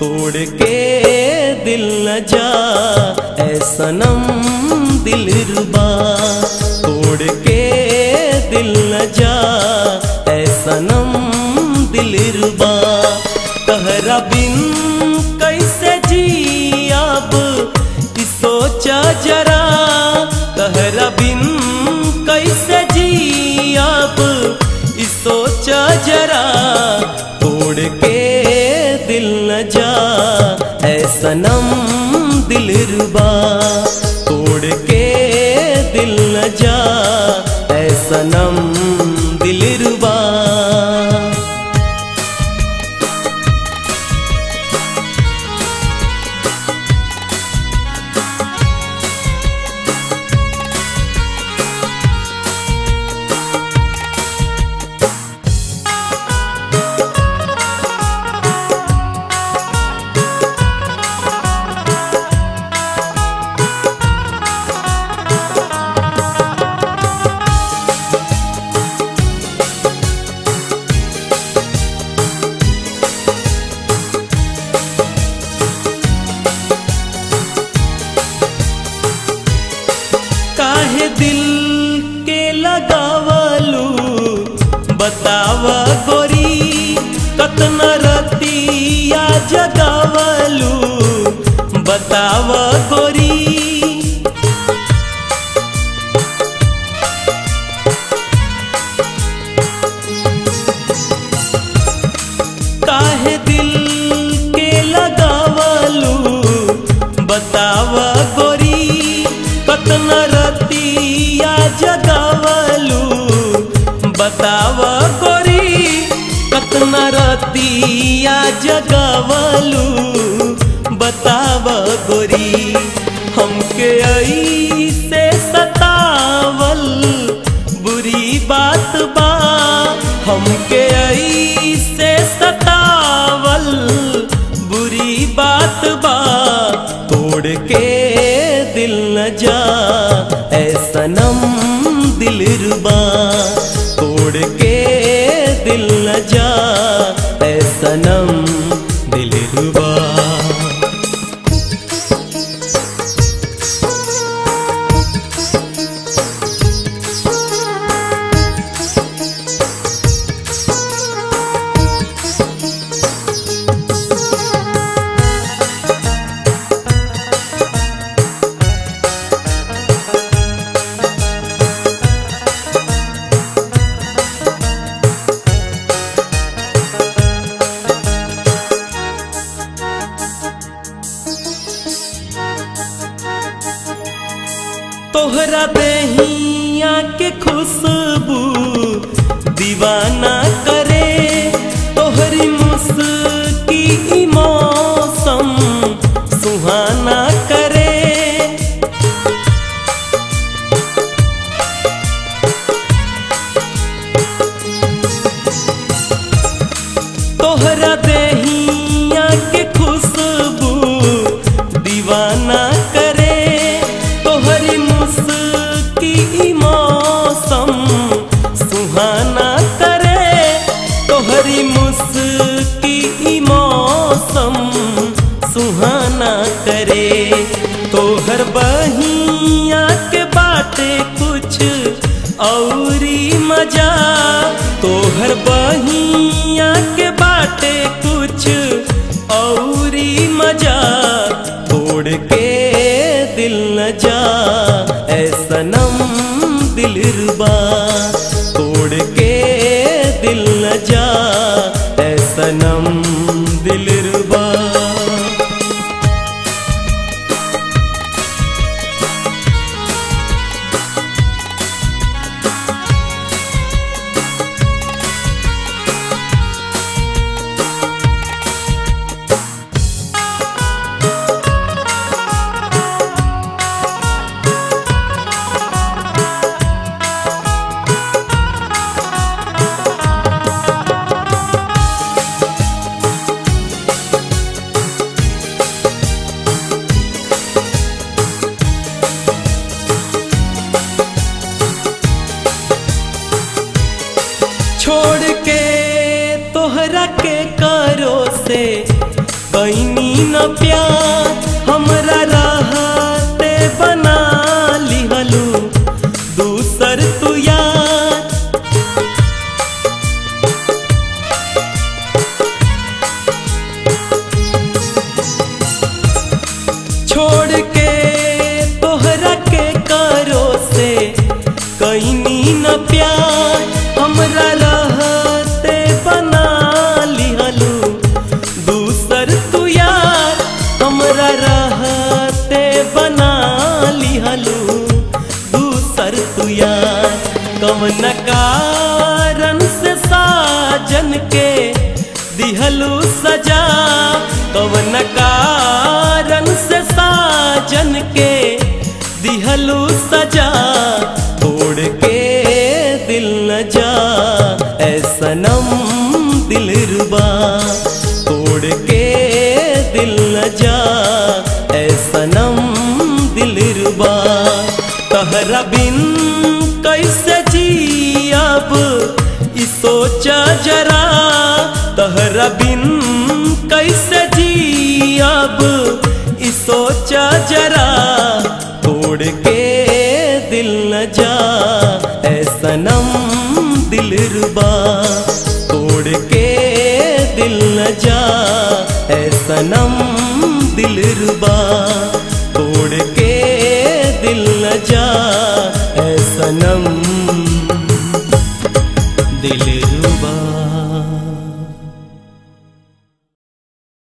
तोड़ के दिल न जा ऐ सनम दिलरुबा, तोड़ के दिल न जा ऐ सनम दिलरुबा। तहरा बिन कैसे जी अब सोचा जरा, तहरा बिन कैसे जी अब सोचा जरा, तोड़ के दिल न जा ऐ सनम दिलरुबा, तोड़ के दिल न जा ऐ सनम दिलरुबा। काहे दिल के लगावलू बतावा गोरी, कतना रतिया जगावलू बतावा गोरी। काहे दिल के लगावलू बतावा गोरी, कतना रतिया जगावलू बतावा गोरी, कतना रतिया जगावलू बतावा गोरी। हमके ऐसे सतावल बुरी बात बा, हमके ऐसे सतावल बुरी बात बा, तोड़ के दिल न जा ऐ सनम दिलरुबा, तोड़ के दिल न जा ऐ सनम दिलरुबा। तोहरा देहिया के खुशबू दीवाना करे, तोहरी मुस्की मौसम सुहाना करे। तोहरा देहिया के खुशबू दीवाना करे, तोहरी मुस्की मौसम सुहाना करे, तोहरी मुस्की मौसम सुहाना करे। तोहर बहिया के बाटे कुछ औरी मजा, तोहर बहिया के बाटे कुछ औरी मजा, तोड़ के दिल न जा ऐ सनम दिलरुबा, तोड़ के दिल न जा ऐ सनम दिलरुबा। छोड़ के तोहरा के करो से कहीं न प्यार हमरा रहते बना लिहलू दूसर तू यार। छोड़ के तोहरा के करो से कईनी न प्यार हमरा रहते बना लिहलू दूसर तू यार हमरा रहते बना लिहलू दूसर तू यार। कवन कारण से साजन के दिहलू सजा, कवन कारण से साजन के दिहलू सजा। तोड़ के दिल न जा ऐ सनम दिलरुबा, तोड़ के दिल न जा ऐ सनम दिलरुबा। तहरा बिन कैसे जियब ई सोचा जरा, तहरा बिन कैसे जियब ई सोचा जरा। तोड़ के दिल न जा ऐ सनम दिलरुबा, तोड़ के दिल न जा ऐ सनम दिलरुबा, तोड़ के दिल न जा ऐ सनम दिलरुबा।